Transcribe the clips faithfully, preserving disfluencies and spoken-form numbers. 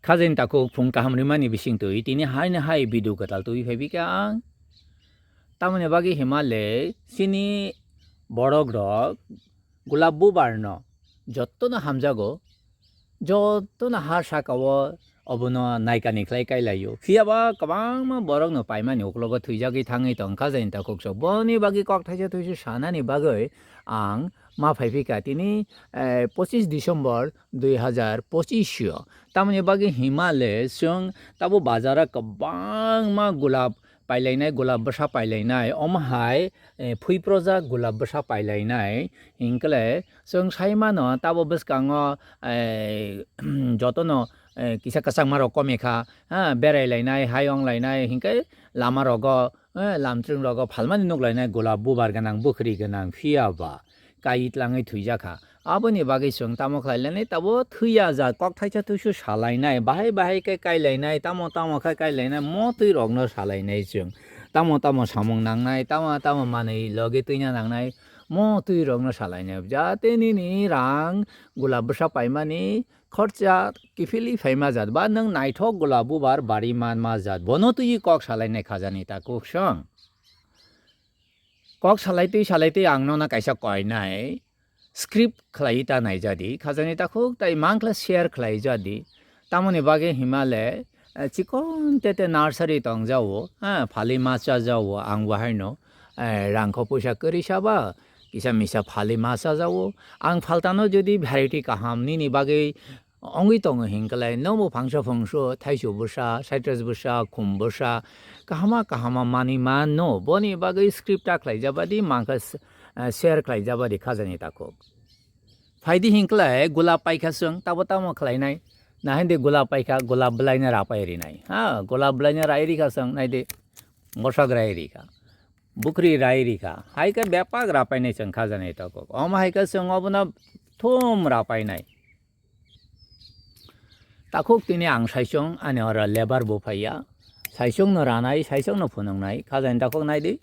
Khajani takhuk phung kaham rimani bising twi tini haino hai video kwtal twi phaibi kha ang. Tamoni bagwi hima le chini borok rok gulab bubar no jotto no hamjago, jotto no ha saka o obono naikani khlai kailaio. Phiya ba kwbangma borok no paimani uklogo thwijagwi thangwi tong kha jani takhuk sok. Boni bagwi kok thaisa thuisu sanani bagwi ang ma phaiphika tini, eh, pochis December dui hazar pochis o. Tamoni bagwi hima le chwng tabo bazar o kwbangma gulab pailainai, gulab bwsa pailainai, omo hai, eh, phuiprojak gulab bwsa pailainai, hinkhe chwng sai mano tabo bwskango, eh, jotono, eh, kisa kwchangma rok komikha, ha, berai lainai, hayung lainai, hinkhe lama rogo, eh, lamchwng rogo phalmani nuk lainai gulab bubar gwnang, bwkhri gwnang, phiya ba kai tlangwi thwijakha. Aboni bagwi chwng tamo khlai lainai, tabo thwiya ja kok thaisa thuisu salainai, bahai bahai khe kailainai, tamo tamo khe kailainai, mo twi rokno salainai chwng. Tamo tamo samung nangnai, tamo tamo manwi logi twina nangnai, mo twi rokno salainai. Jate nini rang gulab bwsa paimani khorcha kiphilwi phaima jat ba nwng naithok gulab bubar bari manma jat, bono twi kok salainai khajani takhuk chwng. Kok salai twi salai twi ang nono kaisa koinai script khlai ta nai jadi, khajani takhuk tai mangkla share khlai jadi. Tamoni bagwi hima le, eh, chikon tete nursery tong jao, ha, phali ma cha jao, ang bo haino, eh, rang kho puisa kwrwi saba, kisa misa phali ma cha jao. Ang phaltano jodi variety kaham nini bagwi ongwi tongo hinkhe lai, nobo phangsa phungsu, thaisu bwsa, citrus bwsa, khum bwsa, kahama kahama manwi mano. Boni bagwi script ta khlai jabadi, mangkha s-, eh, share khlai jabadi khajani takhuk. Phaidi hinkhe lai gulab paikha chwng, tabo tamo khlainai. Nahindi gulab paikha, gulab bwlaino rapai rinai. Ha, gulab bwlaino rai rikha chwng, naidi. Bosak rai rikha. Bwkhri rai rikha. Haikhe bepak rapainai chwng khajani takhuk. Omo haikhe chwng obono thum rapainai. Takhuk tini ang saichung, ani oro labour bo phaiya. Saichung no ranai, saichung no phunuknai. Khajani takhuk naidi.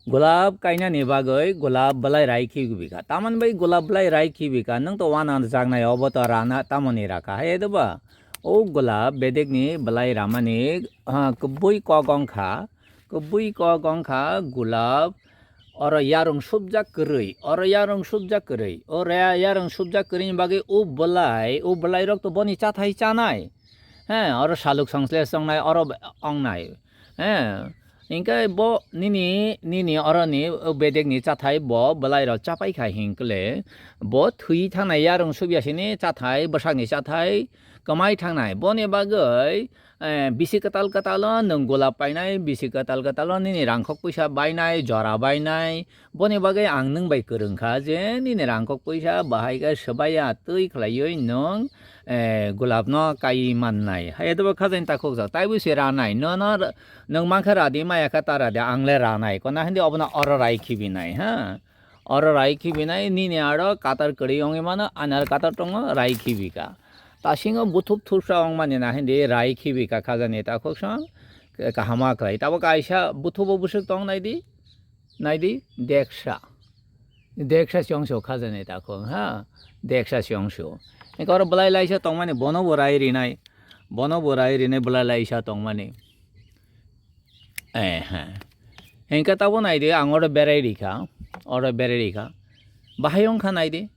Gulab kainani bagwi gulab bwlai rai khibika. Tamoni bai gulab bwlai rai khibika. Nwng to wana jaknai obo to rana tamoni raka. Hai doba. O gulab bedekni bwlai ramani, ha, kubui kok ongkha. Kubui kok ongkha gulab. Oro yarung subjak kwrwi, oro yarung subjak kwrwi, oro ya-, yarung subjak kwrwini bagwi o bwlai, o bwlairok to boni chathai chanai. He, oro saluk songslesongnai, oro b-, ongnai. He, hinkhe bo nini, nini oroni o bedekni chathai bo bwlairok chapai kha hinkle, bo thwi thangnai yarung subya sini chathai, bwsakni chathai kwmai thangnai. Boni bagwi eh, bisi kwtal kwtalo nwng gulab painai, bisi kwtal kwtalo nini rangkhok puisa bainai, jora bainai. Boni bagwi ang nwng bai kwrwng kha je nini rangkhok puisa bahai khe swbaiya twi khlaiwi nwng, eh, gulab no kai mannai. Hai dobo khajani takhuk jak, taibo se ranai. Nono r-, nwng mankha radi maya kha ta radi, ang le ranai. Kona hindi obono oro rai khibinai, ha? Oro rai khibinai, nini aro katar kwrwi wngwi mano, ani aro katar tongo, rai khibika. Tasingo buthub thupsa wngmani na hindi rai khibika khajani takhuk song, kahama khlai. Tabuk kaisa buthubo bwswk tong naidi, naidi, deksa. Deksa chwngso khajani takhuk, ha? Deksa chwngso. Eko oro bwlai laisa tongmani, bono bo rai rinai, bono bo rai rinai bwlai laisa tongmani. Eh, ha. Hinkhe tabo naidi, ang oro berai rikha, oro berai rikha. Bahai wngkha naidi,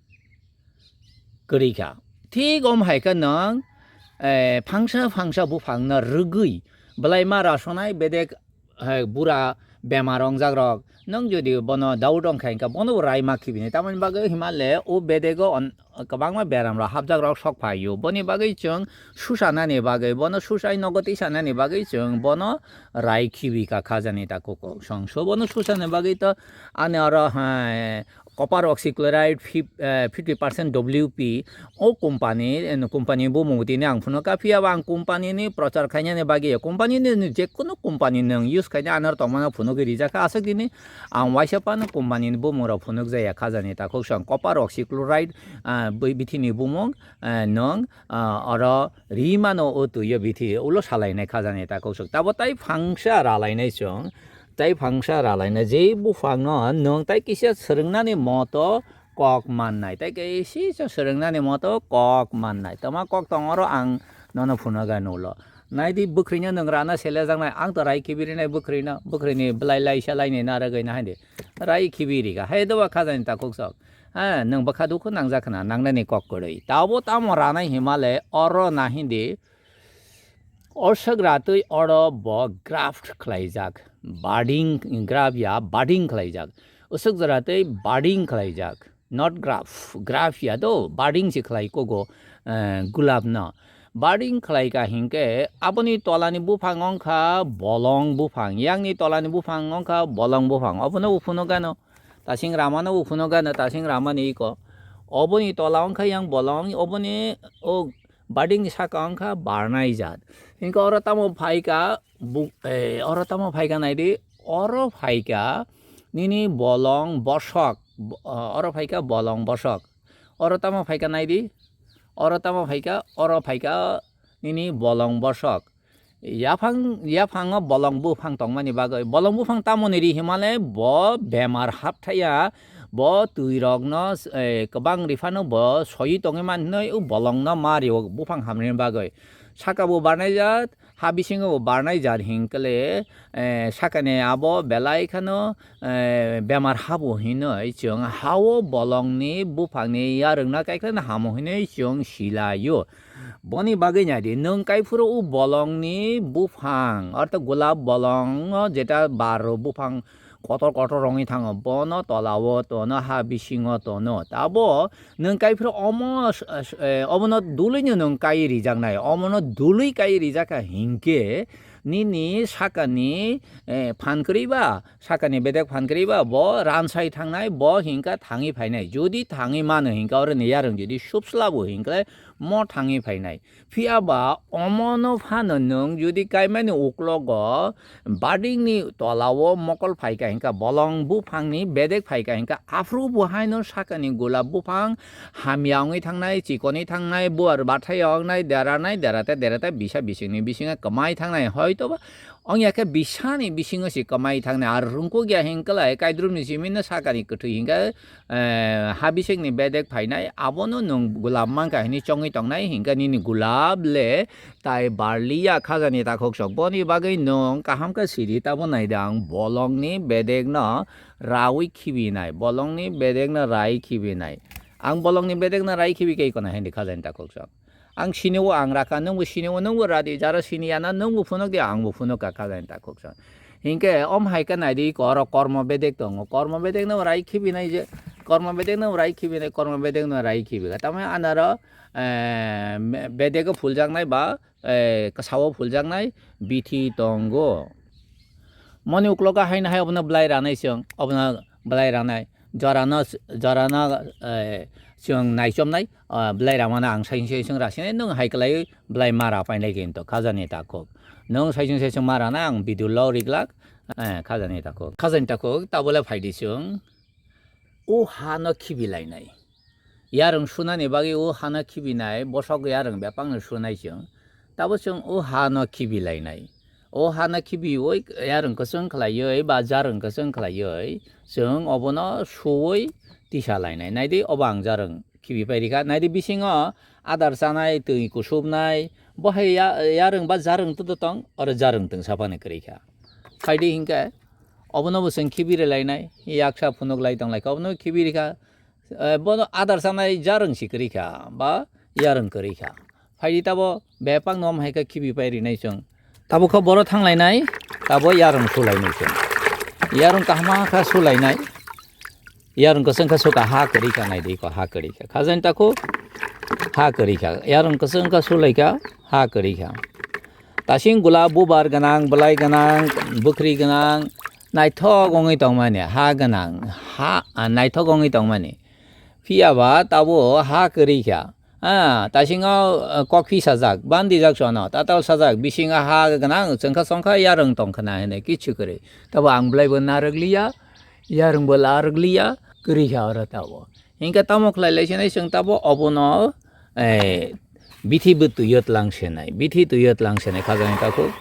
kwrwi kha. Thik om hai khe nwng, eh, phangsa phangsa buphangno rwgwi bwlai ma rasonai bedek, eh, bura bemar ongjakrok. Nwng jodi bono doubt ongkha hinkhe bono bo rai ma khibini. Tamoni bagwi hima le o bedego on-, kwbangma beramrok hapjakrok sok phaio. Boni bagwi chwng susanani bagwi, bono susai nogo tisanani bagwi chwng bono rai khibika khajani takhuk. Songso bono susani bagwi to ani oro, hai, copper oxychloride fif-, eh, fifty percent W P o company, eh, company bumung tini ang phunukha, phiya ba ang company ni prochar khainani bagwi, company ni, ni jekunu company nwng use khaina anor tongmano phunugwi rijak kha. Aswk tini ang waisa phano company ni bumung rok phunukjaya khajani takhuk song copper oxychloride, ah, bwi bithi ni bumung, eh, nwng, ah, oro ri mano o twi o bithi ulo salainai khajani takhuk song. Tabo tai phangsa ralainai chwng, tai phangsa ralainai je buphang no nwng tai kisa swrwngnani moto kok mannai, tai kisa swrwngnani moto kok mannai. Tama kok tong oro ang Nono phuno ga nulo. Naidi bwkhwrino nwng rana selejaknai, ang to rai khibi rinai bwkhwrino, bwkhwrwini bwlai laisa laini narwgwi nahaidi. Rai khibi rikha, hai doba khajani takhuk sok. Ha, nwng bwkha dukhu nangjak khna, nangnani kok kwrwi. Tabo tamo ranai himale, oro nahidi. Oswk ratwi oro bo graft khlaijak. Budding, graft ya, budding khlaijak. Uswk jora tei budding khlaijak. Not graft, graft ya do, budding se khlai kogo, eh, gulab no. Budding khlai ka hinkhe aboni tolani buphang wngkha bolong buphang, yangni tolani buphang wngkha bolong buphang. Obono uphuno gano, tasing ramano uphuno gano, tasing ramani iko. Oboni tola wngkha yang bolong, oboni o budding ni saka wngkha barnai jat. Hinkhe oro tamo phaika, bu-, eh, oro tamo phaika naidi, oro phaika nini bolong bosok, bo-, eh, oro phaika bolong bosok. Oro tamo phaika naidi, oro tamo phaika, oro phaika nini bolong bosok. Yaphang, yaphango bolong buphang tongmani bagwi, bolong buphang tamoni ri himale bo bemar hapthaya, bo twi rokno, eh, kwbang riphano bo soyi tongwi manwi o bolongno ma rio buphang hamrina bagwi. Saka bo barnai jat, ha bisingo bo barnai jat hinkle, eh, sakani abo belai khano, eh, bemar habo hinwi chwng hao bolongni buphangni yarwngna kaikhlano hamo hinwi chwng silaio. Boni bagwi naidi, nwng kaiphuru o bolongni buphang, ortho gulab bolongo jeta bar buphang kotor kotor rongwi thango, bono tolao tono, ha bisingo tono. Tabo nwng kaiphuru omo s-, s-, eh, omono dulwino nwng kai rijaknai, omono dulwi kai rijakha hinkhe nini sakani, eh, phan kwrwi ba, sakani bedek phan kwrwi ba, bo ransai thangnai, bo hinkha thangwi phainai. Jodi thangwi mano hinkha, oro ni yarwng jodi supsla bo hinkhe mo thangwi phainai. Phiya ba omono phano nwng jodi kaimani uklogo badingni tolao mokol phaika hinkha, bolong buphangni bedek phaika hinkha, aphuru bo haino sakani gulab buphang hamya wngwi thangnai, chikonwi thangnai, buar bathai wngnai, deranai, derate, derate, bisa bisingni bisingo kwmai thangnai. Hoitoba wngya khe bisani bisingo se kwmai thangnai. Ar rungkukya hinkhe lai kaidrumni simino sakani kwthwi hinkhe, eh, ha bisingni bedek phainai, abono nwng gulab mankha hinwi chongwi tongnai, hinkhe nini gulab le tai barliya khajani takhuk sok. Boni bagwi nwng kaham khe sidi tabo naidi ang bolongni bedekno raui khibinai, bolongni bedekno rai khibinai. Ang bolongni bedekno rai khibi khe ikono hindi khajani takhuk sok. Ang sinio ang raka, nwngbo sinio, nwngbo radi, jara sini yana, nwngbo phunuk di, angbo phunuk ka khajani takhuk sok. Hinkhe om hai khe naidi, oro kormo bedek tongo. Kormo bedek no rai khibi nai je, kormo bedek no rai khibi nai, kormo bedek no rai khibi kha. Tamo anaro, eh, me-, bedek o phuljaknai ba, eh, kwsao phuljaknai bithi tongo. Moni uklogo haino hai obono belai ranai chwng, obono belai ranai. Jorano, jorano, eh, chwng naichomnai, ah, belai ramano ang saising saising rasinai, nwng hai kwlai belai mara painai kinto khajani takhuk. Nwng saising saising marana ang bidullo riglak, eh, khajani takhuk. Khajani takhuk, tabole phaidi chwng. O hano khibilainai. Yarwng sunani bagwi o hano khibinai, bosok yarwng bepangno sunai chwng. Tabo chwng o hano khibilainai. O hano khibiwi yarwng kwchwng khlaiwi ba jarwng kwchwng khlaiwi chwng obono suwi tisa lainai. Naidi obo ang jarwng khibi pai rikha. Naidi bisingo adar chanai, twi kusubnai, bo hai ya-, yarwng ba jarwng todo tong, oro jarwng twngsa phano kwrwi kha. Phaidi hinkhe obono bo chwng khibi rwlainai, yaksa phunuk lai tong lai kha, obono khibi rikha. Eh, bono adar chanai jarwng si kwrwi kha, ba yarwng kwrwi kha. Phaidi tabo bepang nom hai khe khibi pai rinai chwng. Tabo kho boro thang lainai, tabo yarwng su lainai chwng. Yarwng kaham kha su lainai. Yarwng kwchwng kha su kha ha kwrwi kha naidi kho ha kwrwi kha. Khajani takhuk ha kwrwi kha. Yarwng kwchwng kha su lai kha ha kwrwi kha. Tasing gula bubar gwnang, bwlai gwnang, bwkhri gwnang, naithok wngwi tongmani, ha gwnang, ha, ah, naithok wngwi tongmani. Phiya ba tabo ha kwrwi kha. Ah, tasingo, ah, kokphi sajak, bandijak sono, tatal sajak, bisingo ha gwnang, chwngkha chwngkha yarwng tongkhna hinwi kichu kwrwi. Tabo ang bwlaibo narwkliya, yarwngbo larwkliya, kwrwi kha oro tabo. Hinkhe tamo khlai lai sinai chwng tabo obono, eh, bithi bwtwi yot lang senai, bithi twi yot lang senai khajani takhuk,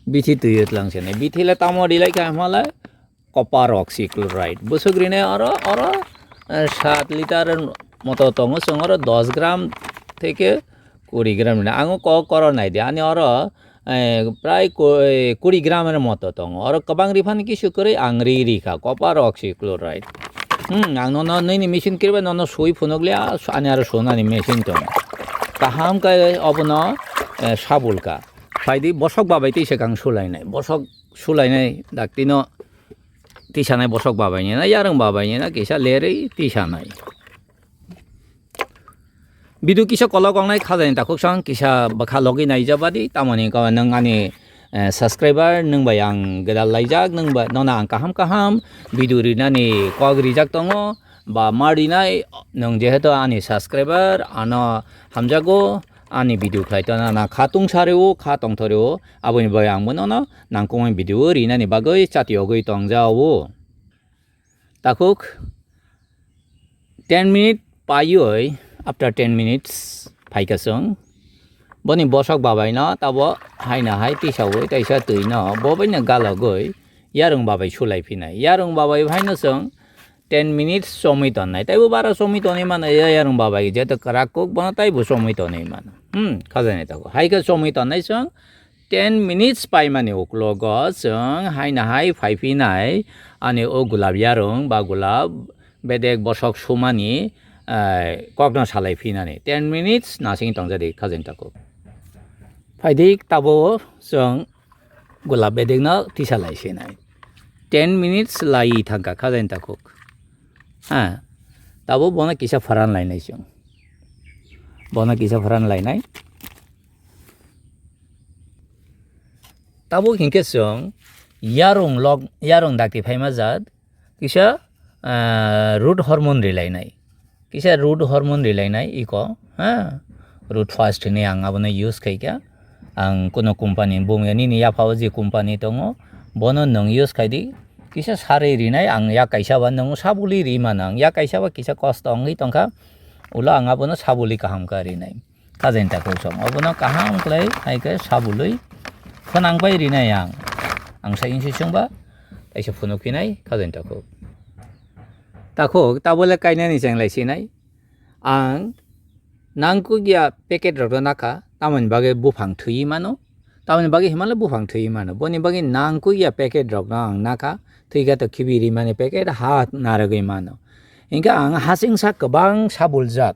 bithi twi yot lang senai, bithi le tamo rilai kha hwnba le copper oxychloride bwswk rinai oro, oro, eh, sat liter moto tongo chwng oro dos gram theke kuri gram rina. Ang o kok koro nai di. Ani oro, eh, prai ku-, eh, kuri gram er moto tongo. Oro kwbang riphani kisu kwrwi ang ri ri kha. Copper oxychloride. Hmm, ang nono nini machine kirba nono sui phunuk lia, ani aro sunani machine tongo. Kaham khe obono, eh, sabul ka. Phaidi bosok babai tei se kang sulainai. Bosok sulainai daktino tisanai bosok babai ni na, yarung babai ni na, kisa lerwi tisanai. Video kisa kolok wngnai khajani takhuk sang kisa bwkha logwi naijabadi, tamoni kok nwng ani, eh, subscriber, nwng bai ang gwdal laijak, nwng bai nono ang kaham kaham video rinani kok rijak tongo, ba ma rinai, nwng jehetu ani subscriber, ano hamjago, ani video khlai tona na kha tungsari o, kha tongthori o, aboni bai ang bono no nangkukmani video rinani bagwi chati ogwi tongja o. Takhuk ten minute paioi, after ten minutes phaikha chwng. Boni bosok babai no tabo haino hai tisaui kaisa twi no bo bai no galogwi yarung babai sulai phinai. Yarung babai phaino chwng ten minutes chomwi tonnai. Taibo bara chomwi tonwi mano ya yarung babai jeto kwrak kuk bono taibo chomwi tonwi mano. Hmm, khajani takhuk. Hai khe chomwi tonnai chwng ten minutes paimani uklogo chwng haino hai phai phinai ani o gulab yarung ba gulab bedek bosok sumani, eh, kokno salai phinani. Ten minutes nasing tongjadi khajani takhuk. Phaidi tabo chwng gulab bedekno tisa lai sinai. Ten minutes lai thangkha khajani takhuk. Ha, tabo bono kisa pharan lainai chwng. Bono kisa pharan lainai. Tabuk hinkhe chwng yarung lok, yarung dakti phaima jat kisa, ah, root hormone rilainai. Kisa root hormone rilainai iko, ha? Root first hinwi ang abono use khaikha. Ang kuno company bumya nini yaphao je company tongo, bono nwng use khaidi. Kisa sarwi rinai ang yak kaisa ba nwng sabuli ri mano, ang yak kaisa ba kisa kosto wngwi tongkha. Ulo ang abono sabuli kaham kha rinai. Khajani takhuk song. Obono kaham khlai hai khe sabului khwnang pai rinai ang. Ang sai insi chwngba kaisa phunuk phinai khajani takhuk. Takhuk tabole kainani cheng lai sinai. Ang nangkukya packet rokno nakha, tamoni bagwi buphang thwiwi mano. Tamoni bagwi himale buphang thwiwi mano. Boni bagwi nangkukya packet rokno ang nakha, thwikha to khibi rimani packet ha narwgwi mano. Hinkhe ang hasingsa kwbang sabuljak.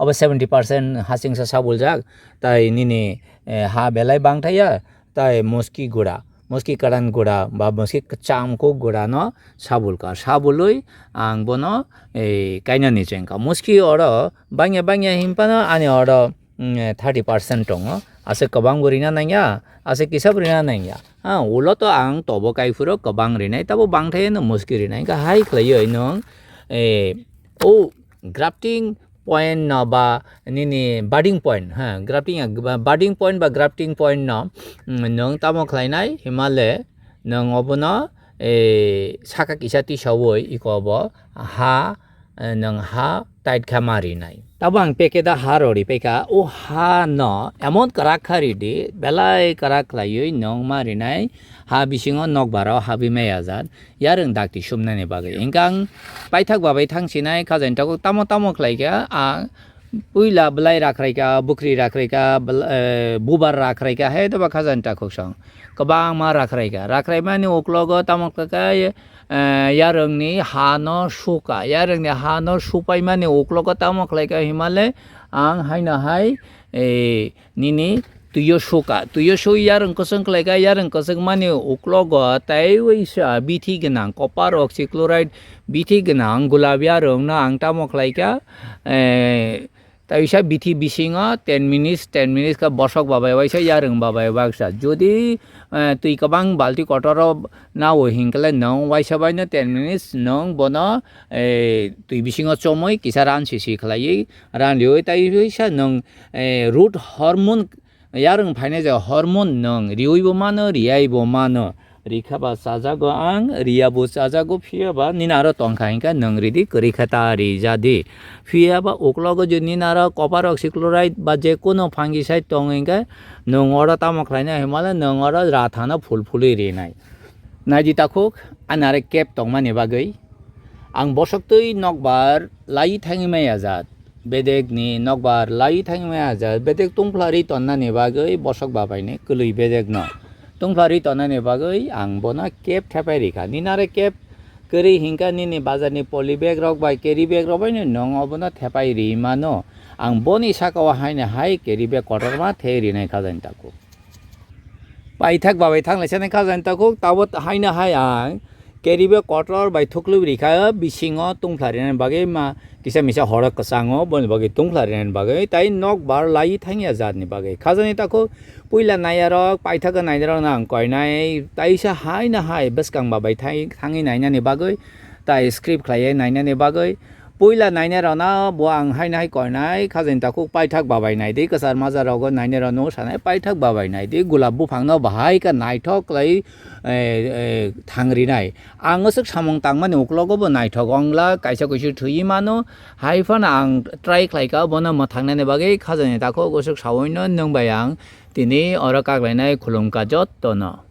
Obo seventy percent hasingsa sabuljak, tai nini, eh, ha belai bangthaya, tai muski gura, muski karan gura, ba muski kwcham kuk gura no sabulka. Sabului ang bono, eh, kainani chengka. Muski oro bangya bangya hinphano ani oro, mm, thirty percent tongo. Aswk kwbang bo rina nangya, aswk kisa bo rina nangya. Ha, ulo to ang tobo kaiphuru kwbang rinai, tabo bangthayano muski rinai. Hinkhe hai khlaiwi nwng, eh, o grafting point no ba nini budding point, ha, grafting, budding point ba grafting point no, mm, nwng tamo khlainai himale nwng obono, eh, saka kisa tisaui iko bo ha, eh, nwng ha tight kha ma rinai. Tabo ang packet o ha rori paikha, o ha no emon kwrak kha ridi, belai kwrak khlaiwi nwng ma rinai, ha bisingo nokbar o habwi maya jat. Yarwng dakti sumnani bagwi. Hinkhe ang paithak babai thang sinai khajani takhuk tamo tamo khlai kha, ang puila bwlai rakhrai kha, bwkhri rakhrai kha, bwla-, eh, bubar rakhrai kha, hai doba khajani takhuk song. Kwbangma rakhrai kha. Rakhrai mani uklogo tamo khlai kha, eh, yarwngni ha no suka. Yarwngni ha no supai mani uklogo tamo khlai kha himale ang haino hai, eh, nini twiyo suka. Twiyo sui yarwng kwchwng khlai kha, yarwng kwchwng mani uklogo tei waisa bithi gwnang copper oxychloride bithi gwnang gulab yarwng no ang tamo khlai kha, eh, tei waisa bithi bisingo ten minutes, ten minutes khe bosok babai waisa yarwng babai baksa. Jodi, eh, twi kwbang balti kotor o nao hinkhe nwng waisa bai no ten minutes nwng bono, eh, twi bisingo chomwi kisa ran sisi khlaiwi ran riwi tei waisa nwng, eh, root hormone yarwng phainai je hormone nwng riwi bo mano, riyai bo mano. Rikha ba chajago ang, riya bo chajago, phiya ba nini aro tongkha hinkhe nwng ridi, kwrwi khe ta rijadi. Phiya ba uklogo je nini aro copper oxychloride ba je kuno fungicide tong hinkhe nwng oro tamo khlaina himale nwng oro rathano phul phulwi rinai. Naidi takhuk, ani are kep tongmani bagwi ang bosok twi nokbar lai thangwi maya jat. Bedekni nokbar lai thangmaya ja bedek tungphlari tonnani bagwi bosok babaini kwlwi bedekno tungphlari tonnani bagwi ang bono kep thepai rikha. Ninare kep kwrwi hinkha nini bazarni poly bag rok bai carry bag rok bai nwng obono thepai ri mano. Ang boni sakao haino hai carry bag kotorma thei rinai khajani takhuk. Paithak babai thanglaisani khajani takhuk, tabuk haino hai ang carry bag kotor bai thuklwi rikha, bisingo tungphla rinani bagwi ma kisa misa horo kwchango, boni bagwi tungphla rinani bagwi, tai nokbar lai thangya jatni bagwi. Khajani takhuk, puila naiyarok, paithakgo nainarokno ang koinai, taisa haino hai bwskang babai thai-, thangwi nainani bagwi, tai script khlaiwi nainani bagwi, puila nainai rokno bo ang haino hai koinai, khajani takhuk paithak babai naidi, kwchar majar rogo nainai rokno sanai paithak babai naidi, gulab buphangno bahai khe naithok khlai, eh, eh, thang rinai. Ang aswk samung tangmani uklogo bo naithok ongla, kaisa kuisu thwiwi mano, hai phano ang try khlaikha bono mwthangnani bagwi, khajani takhuk aswk sawi no nwng bai ang tini oro kaklainai khulumkha jottono.